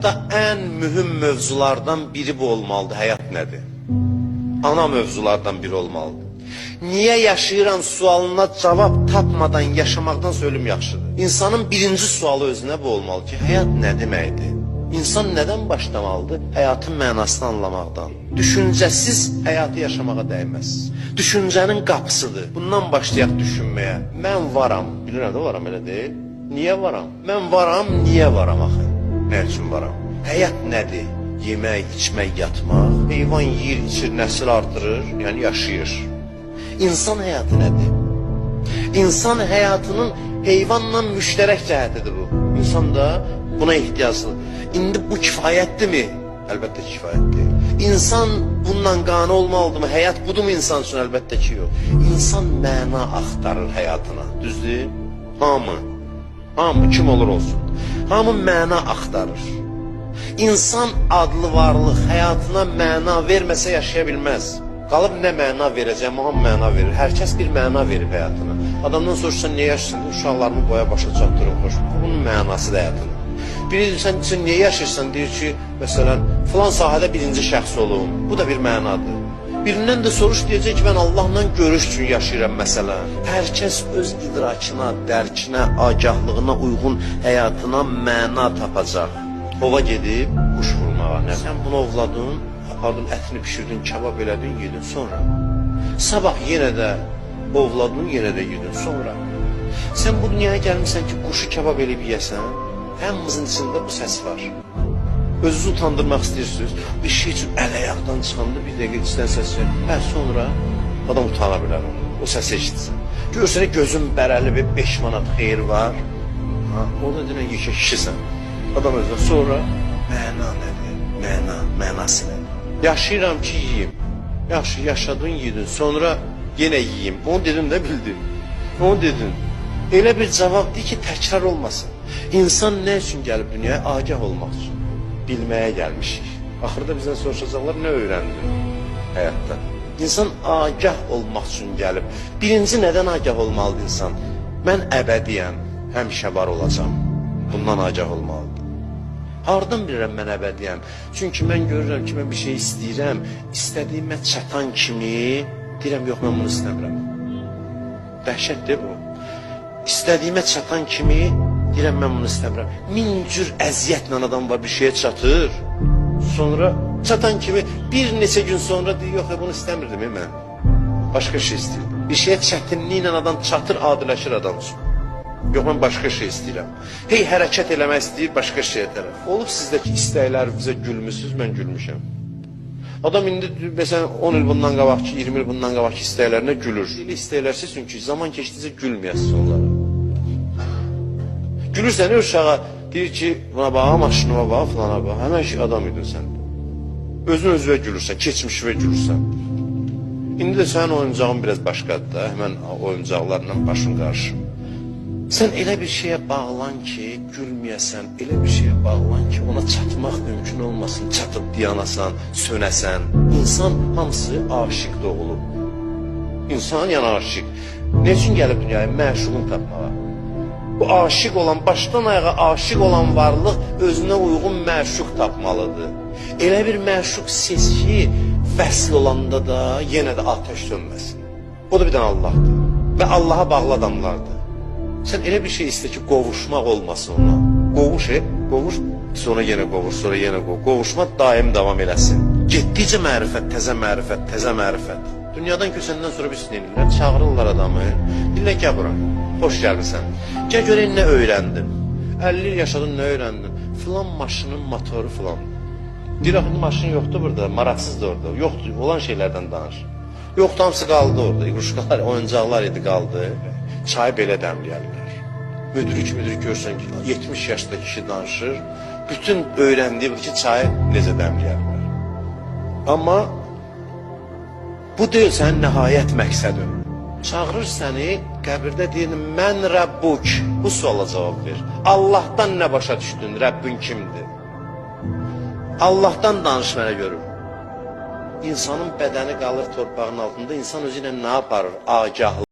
Ən mühüm mövzulardan biri bu olmalıdır. Həyat nədir? Ana mövzulardan biri olmalıdır. Niyə yaşayıram sualına cavab tapmadan yaşamaqdansa ölüm yaxşıdır. İnsanın birinci sualı özünə bu olmalı ki, həyat nə deməkdir? İnsan nədən başlamalıdır? Həyatın mənasını anlamaqdan. Düşüncəsiz həyatı yaşamağa dəyməz. Düşüncənin qapısıdır. Bundan başlayaq düşünməyə. Mən varam. Bilirəm də varam, elə deyil. Niyə varam? Mən varam, niyə varam axı? Nə üçün varam? Həyat nədir? Yemək, içmək, yatmaq. Heyvan yeyir, içir, nəsil artırır, yəni yaşayır. İnsan həyatı nədir? İnsan həyatının heyvanla müştərək cəhətidir bu. İnsan da buna ehtiyaclıdır. İndi bu kifayətdirmi? Əlbəttə ki, kifayətdir. İnsan bununla qane olmalıdırmı? Həyat budurmu insan üçün? Əlbəttə ki, yox. İnsan məna axtarır həyatına. Düzdür? Hamı. Hamı kim olur olsun. Hamı məna axtarır. İnsan adlı varlıq həyatına məna verməsə yaşaya bilməz. Qalıb nə məna verəcəm, hamı məna verir. Hər kəs bir məna verir həyatına. Adamdan soruşsan niyə yaşayırsan? Uşaqlarımı boya başa çatdırım, xoş. Bunun mənası da həyatına. Biri deyir, sən niyə yaşayırsan? Deyir ki, məsələn, filan sahədə birinci şəxs olum. Bu da bir mənadır. Birindən də soruş, deyəcək ki, mən Allahla görüş üçün yaşayıram, məsələn. Hər kəs öz idrakına, dərkinə, agahlığına uyğun həyatına məna tapacaq. Ova gedib quş vurmağa. Nə? Sən bunu ovladın, apardın, ətini pişirdin, kebab elədin, yedin sonra. Sabah yenə də ovladın, yenə də yedin sonra. Sən bu dünyaya gəlmirsən ki, quşu kebab eləyib yeyəsən. Hamımızın içində bu səs var. Özünüzü utandırmaq istəyirsiniz. Bir şey üçün əl-ayaqdan çıxanda bir dəqiqə içdən səs gəlir. Hə, sonra adam utana bilər onu. O səsi eşitsin. Görsən, gözün bərəli bir 5 manat xeyir var. Ha, orada deyilən yekə kişisən. Adam özünə sonra məna nədir? Məna, mənası nədir? Yaşayıram ki, yiyim. Yaxşı, yaşadın, yedin. Sonra yenə yiyim. Onu dedin də bildin. Onu dedin. Elə bir cavab deyir ki, təkrar olmasın. İnsan nə üçün gəlib dünyaya? Agah olmaq üçün. Bilməyə gəlmişik. Axırda bizdən soruşacaqlar, nə öyrəndin həyatda? İnsan agah olmaq üçün gəlib. Birinci, nədən agah olmalıdır insan? Mən əbədiyəm, həmişə var olacam. Bundan agah olmalıdır. Hardan bilirəm mən əbədiyəm? Çünki mən görürəm ki, mən bir şey istəyirəm. İstədiyimə çatan kimi deyirəm, yox, mən bunu istəmirəm. Dəhşətdir bu. İstədiyimə çatan kimi deyirəm, mən bunu istəmirəm. Min cür əziyyətlə adam var, bir şeyə çatır. Sonra çatan kimi bir neçə gün sonra deyir, yox, bunu istəmirdim mən. Başqa şey istəyirdim. Bir şeyə çətinliklə adam çatır, adiləşir adam üçün. Yox, mən başqa şey istəyirəm. Hey, hərəkət eləmək istəyir, başqa şeyə tərəf. Olub sizdəki istəklərinizə gülmüsünüz, mən gülmüşəm. Adam indi, məsələn, 10 il bundan qabaqki, 20 il bundan qabaqki istəklərinə gülür. Elə istəklər seçin ki, zaman keçdikcə gülməyəsiniz onlara. Gülürsən, uşağa deyir ki, buna bax, maşınıma bax, filana bax. Həmən şey adam idin sən. Özün özünə gülürsən, keçmişinə gülürsən. İndi də sənin oyuncağın biraz başqadır da, həmən oyuncaqlarla başın qarışır. Sən elə bir şeyə bağlan ki, gülməyəsən, elə bir şeyə bağlan ki, ona çatmaq mümkün olmasın, çatıb dayanasan, sönəsən. İnsan hamısı aşiq doğulub. İnsan yəni aşiq. Nə üçün gəlib dünyaya? Məşuqunu tapmağa. Bu aşiq olan, başdan ayağa aşiq olan varlıq özünə uyğun məşuq tapmalıdır. Elə bir məşuq seç ki, vəsl olanda da yenə də atəş sönməsin. O da bir dənə Allahdır və Allaha bağlı adamlardır. Sən elə bir şey istə ki, qovuşmaq olmasın ona. Qovuş, qovuş, sonra yenə qovuş, sonra yenə qovuş. Qovuşma daim davam eləsin. Getdikcə mərifət, təzə mərifət, təzə mərifət. Dünyadan köçəndən sonra bir sinirlər, çağırırlar adamı. Deyirlər, gəl bura, xoş gəlmisən. Gəl görək nə öyrəndin. 50 il yaşadın, nə öyrəndin? Filan maşının motoru filan. Deyir, axı, maşın yoxdur burada, maraqsızdır orada. Yoxdur, olan şeylərdən danış. Yoxdur, hamısı qaldı orada. İqruşqalar, oyuncaqlar idi, qaldı. Çayı belə dəmləyərlər. Müdrik görsən ki, 70 yaşda kişi danışır. Bütün öyrəndiyi budur ki, çayı necə dəmləyərlər. Amma bu deyil sənin nəhayət məqsədin. Çağırır səni, qəbirdə deyir, mən Rəbbuk. Bu suala cavab ver. Allahdan nə başa düşdün, Rəbbin kimdir? Allahdan danış mənə görüm. İnsanın bədəni qalır torpağın altında, insan özü ilə nə aparır? Agahlıq.